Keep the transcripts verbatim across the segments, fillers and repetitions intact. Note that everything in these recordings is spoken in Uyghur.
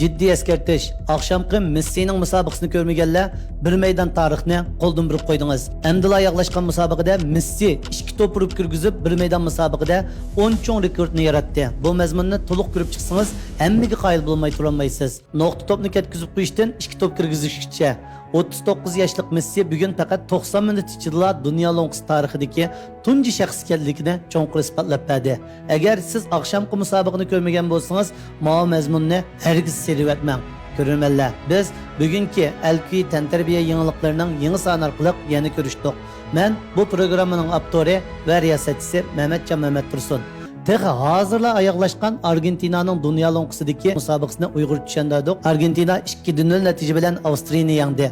جىددىي ئەسكەرتىش، ئاخشامقى مېسسىنىڭ مۇسابىقىسىنى كۆرمىگەنلەر بىر مەيدان تارىخنى قولدىن بېرىپ قويدىڭىز. ئەمدىلا ئاياغلاشقان مۇسابىقىدە مېسسى ئىككى توپ ئۇرۇپ كىرگۈزۈپ، بىر مەيدان مۇسابىقىدە ئون چوڭ رېكورتنى ياراتتى. بۇ مەزمۇننى تولۇق كۆرۈپ چىقسىڭىز، ھەممىگە قايىل بولماي تۇرالمايسىز. نۇقتا توپنى كەتكۈزۈپ قويۇشتىن ئىككى توپ كىرگۈزۈشكىچە. ئوتتۇز توققۇز ياشلىق مېسسى بۈگۈن پەقەت توقسان مىنۇت ئىچىدىلا دۇنيا لوڭقىسى تارىخىدىكى تۇنجى شەخس ئىكەنلىكىنى چوڭقۇر ئىسپاتلاپ بەردى. ئەگەر سىز ئاخشامقى مۇسابىقىنى كۆرمىگەن بولسىڭىز، ماۋۇ مەزمۇننى ھەرگىز سېلىۋەتمەڭ. كۆرۈرمەنلەر، بىز بۈگۈنكى ئەلكۈي تەنتەربىيە يېڭىلىقلىرىنىڭ يېڭى سانى ئارقىلىق يەنە كۆرۈشتۇق. مەن بۇ پروگراممىنىڭ ئاپتورى ۋە رىياسەتچىسى مەمەتجان مەمەتتۇرسۇن. تېخى ھازىرلا ئاياغلاشقان ئارگېنتىنانىڭ دۇنيا لوڭقىسىدىكى مۇسابىقىسىنى ئۇيغۇرچە چۈشەندۈردۇق. ئارگېنتىنا ئىككى نۆل نەتىجە بىلەن ئاۋسترىيىنى يەڭدى.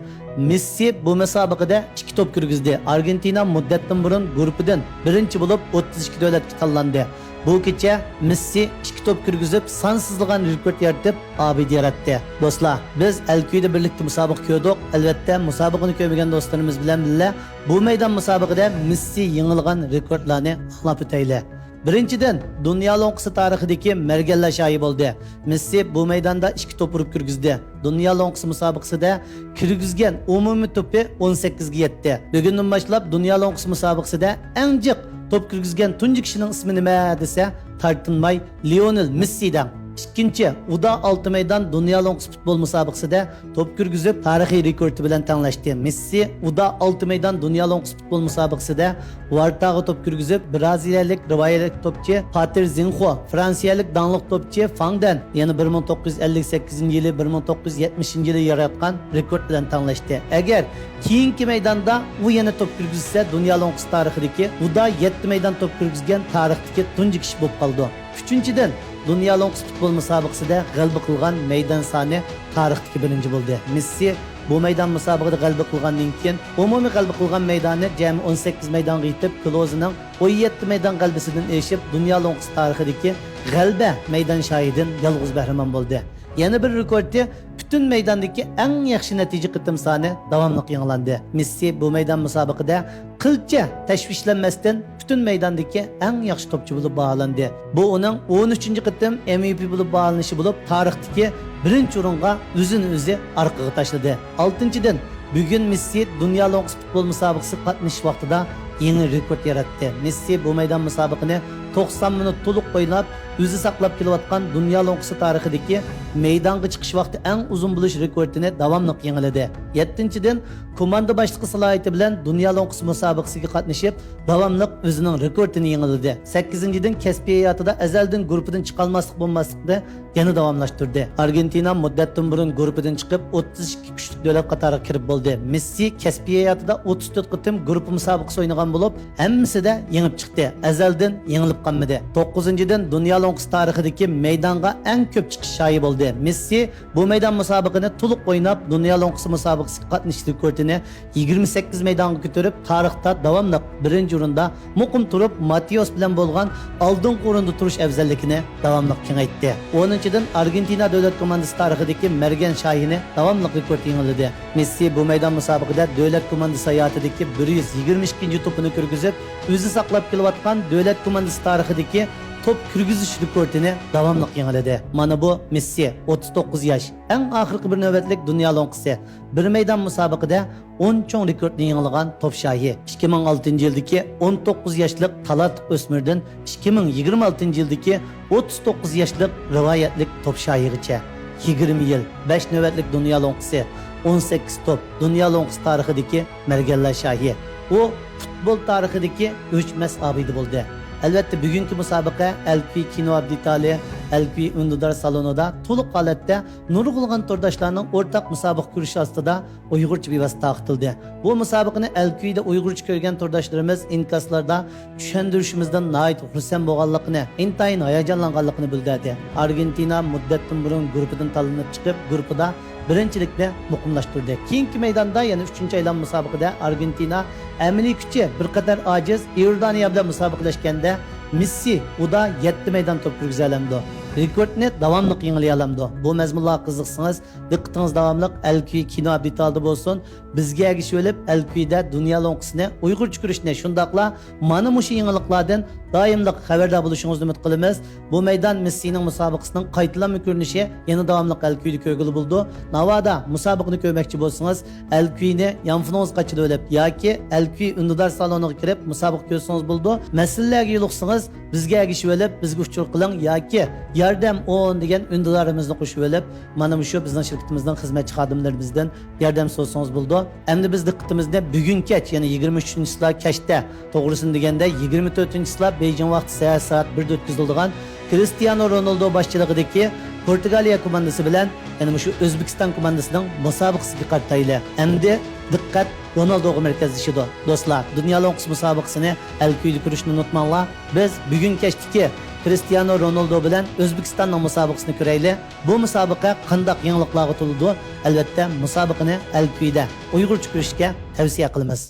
مېسسى بۇ مۇسابىقىدە ئىككى توپ كىرگۈزدى. ئارگېنتىنا مۇددەتتىن بۇرۇن گۇرۇپپىدىن بىرىنچى بولۇپ، ئوتتۇز ئىككى دۆلەتكە تاللاندى. بۇ كېچە مېسسى ئىككى توپ كىرگۈزۈپ، سانسىزلىغان رېكورت يارىتىپ، ئابىدە ياراتتى. دوستلار، بىز ئەلكۈيدە بىرلىكتە مۇسابىقە كۆردۇق. ئەلۋەتتە، مۇسابىقىنى كۆرمىگەن دوستلىرىمىز بىلەن بىللە، بۇ مەيدان مۇسابىقىدە مېسسى يېڭىلىغان رېكورتلارنى ئاڭلاپ ئۆتەيلى. بىرىنچىدىن، دۇنيا لوڭقىسى تارىخىدىكى مەرگەنلەر شاھى بولدى. مېسسى بۇ مەيداندا ئىككى توپ ئۇرۇپ كىرگۈزدى. دۇنيا لوڭقىسى مۇسابىقىسىدە كىرگۈزگەن ئومۇمىي توپى ئون سەككىزگە يەتتى. بۈگۈندىن باشلاپ دۇنيا لوڭقىسى مۇسابىقىسىدە ئەڭ جىق توپ كىرگۈزگەن تۇنجى كىشىنىڭ ئىسمى نېمە دېسە، تارتىنماي لىئونېل مېسسى دەڭ. ئىككىنچى، ئۇدا ئالتە مەيدان دۇنيا لوڭقىسى پۇتبول مۇسابىقىسىدە توپ كىرگۈزۈپ، تارىخىي رېكورتى بىلەن تەڭلەشتى. مېسسى ئۇدا ئالتە مەيدان دۇنيا لوڭقىسى پۇتبول مۇسابىقىسىدە ۋارتاغا توپ كىرگۈزۈپ، بىرازىلىيەلىك رىۋايەتلىك توپچى پاتېر زىنخو، فرانسىيەلىك داڭلىق توپچى فاڭ دەن يەنە بىر مىڭ توققۇز يۈز ئەللىك سەككىزىنچى يىلى، بىر مىڭ توققۇز يۈز يەتمىشىنچى يىلى ياراتقان رېكورت بىلەن تەڭلەشتى. ئەگەر كېيىنكى مەيداندا ئۇ يەنە توپ كىرگۈزسە، دۇنيا لوڭقىسى تارىخىدىكى ئۇدا يەتتە مەيدان توپ كىرگۈزگەن تارىختىكى تۇنجى كىشى بولۇپ قالىدۇ. ئۈچىنچىدىن، دۇنيا لوڭقىسى پۇتبول مۇسابىقىسىدە غەلىبە قىلغان مەيدان سانى تارىختىكى بىرىنچى بولدى. مېسسى بۇ مەيدان مۇسابىقىدە غەلىبە قىلغاندىن كېيىن، ئومۇمىي غەلىبە قىلغان مەيدانى جەمئىي ئون سەككىز مەيدانغا يېتىپ، كلوزىنىڭ ئون يەتتە مەيدان غەلىبىسىدىن ئېشىپ، دۇنيا لوڭقىسى تارىخىدىكى غەلىبە مەيدان شاھىدىن يالغۇز بەھرىمەن بولدى. يەنە بىر رېكورتى، پۈتۈن مەيداندىكى ئەڭ ياخشى نەتىجە قېتىم سانى داۋاملىق يېڭىلاندى. مېسسى بۇ مەيدان مۇسابىقىدە قىلچە تەشۋىشلەنمەستىن پۈتۈن مەيداندىكى ئەڭ ياخشى توپچى بولۇپ باھالاندى. بۇ ئۇنىڭ ئون ئۈچىنچى قېتىم ئېم ۋى پى بولۇپ باھالىنىشى بولۇپ، تارىختىكى بىرىنچى ئورۇنغا ئۆزىنى ئۆزى ئارقىغا تاشلىدى. ئالتىنچىدىن، بۈگۈن مېسسى دۇنيا لوڭقىسى پۇتبول مۇسابىقىسىگە قاتنىشىش ۋاقتىدا يېڭى رېكورت ياراتتى. مېسسى بۇ مەيدان مۇسابىقىنى توقسان مىنۇت تولۇق ئويناپ، ئۆزى ساقلاپ كېلىۋاتقان دۇنيا لوڭقىسى تارىخىدىكى مەيدانغا چىقىش ۋاقتى ئەڭ ئۇزۇن بولۇش رېكورتىنى داۋاملىق يېڭىلىدى. يەتتىنچىدىن، كوماندا باشلىقى سالاھىيىتى بىلەن دۇنيا لوڭقىسى مۇسابىقىسىگە قاتنىشىپ، داۋاملىق ئۆزىنىڭ رېكورتىنى يېڭىلىدى. سەككىزىنچىدىن، كەسپىي ھاياتىدا ئەزەلدىن گۇرۇپپىدىن چىقالماسلىق بولماسلىقنى يەنە داۋاملاشتۇردى. ئارگېنتىنا مۇددەتتىن بۇرۇن گۇرۇپپىدىن چىقىپ، ئوتتۇز ئىككى كۈچلۈك دۆلەت قاتارىغا كىرىپ بولدى. مېسسى كەسپىي ھاياتىدا ئوتتۇز تۆت قېتىم گۇرۇپپا مۇسابىقىسى ئوينىغان بولۇپ، ھەممىسىدە يېڭىپ چىقتى. ئەزەلدىن يېڭىلىپ قالمىدى. توققۇزىنچىدىن، دۇنيا لوڭقىسى تارىخىدىكى مەيدانغا ئەڭ كۆپ چىقىش شاھى بولدى. مېسسى بۇ مەيدان مۇسابىقىنى تولۇق ئويناپ، دۇنيا لوڭقىسى مۇسابىقىسىگە قاتنىشىش رېكورتىنى يىگىرمە سەككىز مەيدانغا كۆتۈرۈپ، تارىختا داۋاملىق بىرىنچى ئورۇندا مۇقىم تۇرۇپ، ماتېئوس بىلەن بولغان ئالدىنقى ئورۇندا تۇرۇش ئەۋزەللىكىنى داۋاملىق كېڭەيتتى. ئونىنچىدىن، ئارگېنتىنا دۆلەت كوماندىسى تارىخىدىكى مەرگەن شاھىنى داۋاملىق رېكورت يېڭىلىدى. مېسسى بۇ مەيدان مۇسابىقىدە دۆلەت كوماندىسى ھاياتىدىكى بىر يۈز يىگىرمە ئىككىنچى توپىنى كىرگۈزۈپ، ئۆزى ساقلاپ كېلىۋاتقان دۆلەت كوماندىسى تارىخىدىكى توپ كىرگۈزۈش رېكورتىنى داۋاملىق يېڭىلىدى. مانا بۇ مېسسى، ئوتتۇز توققۇز ياش، ئەڭ ئاخىرقى بىر نۆۋەتلىك دۇنيا لوڭقىسى. بىر مەيدان مۇسابىقىدە ئون چوڭ رېكورتنى يېڭىلىغان توپ شاھى. ئىككى مىڭ ئالتىنچى يىلدىكى ئون توققۇز ياشلىق تالانتلىق ئۆسمۈردىن ئىككى مىڭ يىگىرمە ئالتىنچى يىلدىكى ئوتتۇز توققۇز ياشلىق رىۋايەتلىك توپ شاھىغىچە يىگىرمە يىل، بەش نۆۋەتلىك دۇنيا لوڭقىسى، ئون سەككىز توپ، دۇنيا لوڭقىسى تارىخىدىكى مەرگەنلەر شاھى. ئۇ پۇتبول تارىخىدىكى ئۆچمەس ئابىدە بولدى. ئەلۋەتتە، بۈگۈنكى مۇسابىقە ئەلكۈي كىنو ئابدېتالى، ئەلكۈي ئۈندىدار سالونىدا تولۇق ھالەتتە نۇرغۇنلىغان تورداشلارنىڭ ئورتاق مۇسابىقە كۆرۈشى ئاستىدا ئۇيغۇرچە بىۋاسىتە تارقىتىلدى. بۇ مۇسابىقىنى ئەلكۈيدە ئۇيغۇرچە كۆرگەن تورداشلىرىمىز ئىنكاسلاردا چۈشەندۈرۈشىمىزدىن ناھايىتى خۇرسەن بولغانلىقىنى، ئىنتايىن ھاياجانلانغانلىقىنى بىلدۈردى. ئارگېنتىنا مۇددەتتىن بۇرۇن گۇرۇپپىدىن تاللىنىپ چىقىپ، گۇرۇپپىدا بىرىنچىلىكنى مۇقىملاشتۇردى. كېيىنكى مەيداندا يەنە ئۈچىنچى ئايلانما مۇسابىقىدە ئارگېنتىنا ئەمەلىي كۈچى بىر قەدەر ئاجىز ئىئوردانىيە بىلەن مۇسابىقىلەشكەندە، مېسسى ئۇدا يەتتە مەيدان توپ كىرگۈزەلەمدۇ؟ رېكورتنى داۋاملىق يېڭىلىيالامدۇ؟ بۇ مەزمۇنلارغا قىزىقسىڭىز، دىققىتىڭىز داۋاملىق ئەلكۈي كىنو ئابىتالىدا بولسۇن. بىزگە ئەگىشىۋېلىپ، ئەلكۈيدە دۇنيا لوڭقىسىنى، ئۇيغۇرچە كۈرەشنى، شۇنداقلا مانا مۇشۇ يېڭىلىقلاردىن دائىملىق خەۋەردار بولۇشىڭىزنى ئۈمىد قىلىمىز. بۇ مەيدان مىسسىنىڭ مۇسابىقىسىنىڭ قايتىلانما كۆرۈنۈشى يەنە داۋاملىق ئەلكۈيدە كۆرگىلى بولىدۇ. ناۋادا مۇسابىقىنى كۆرمەكچى بولسىڭىز، ئەلكۈينى يانفونىڭىزغا قاچىلىۋېلىپ ياكى ئەلكۈي ئۈندىدار سالونىغا كىرىپ مۇسابىقە كۆرسىڭىز بولىدۇ. مەسىلىلەرگە يولۇقسىڭىز، بىزگە ئەگىشىۋېلىپ، بىزگە ئۇچۇر قىلىڭ ياكى ياردەم ئون دېگەن ئۈندىدارىمىزنى قوشۇۋېلىپ، مانا مۇشۇ بىزنىڭ شىركىتىمىزنىڭ خىزمەتچى خادىملىرىمىزدىن ياردەم سورىسىڭىز بولىدۇ. ئەمدى بىز دىققىتىمىزنى بۈگۈن كەچ، يەنى يىگىرمە ئۈچىنچى چىسلا كەچتە توغرىسىنى دېگەندە، يىگىرمە تۆتىنچى چىسلا بېيجىڭ ۋاقتى سەھەر سائەت بىردە ئۆتكۈزۈلىدىغان كرىستىيانو رونالدو باشچىلىقىدىكى پورتۇگالىيە كوماندىسى بىلەن يەنە مۇشۇ ئۆزبېكىستان كوماندىسىنىڭ مۇسابىقىسىگە قارىتايلى. ئەمدى دىققەت رونالدوغا مەركەزلىشىدۇ. دوستلار، دۇنيا لوڭقىسى مۇسابىقىسىنى ئەلكۈيدە كۆرۈشنى ئۇنتۇماڭلار. بىز بۈگۈن كەچتىكى كرىستىيانو رونالدو بىلەن ئۆزبېكىستاننىڭ مۇسابىقىسىنى كۆرەيلى. بۇ مۇسابىقە قانداق يېڭىلىقلارغا تولىدۇ؟ ئەلۋەتتە، مۇسابىقىنى ئەلكۈيدە ئۇيغۇرچە كۆرۈشكە تەۋسىيە قىلىمىز.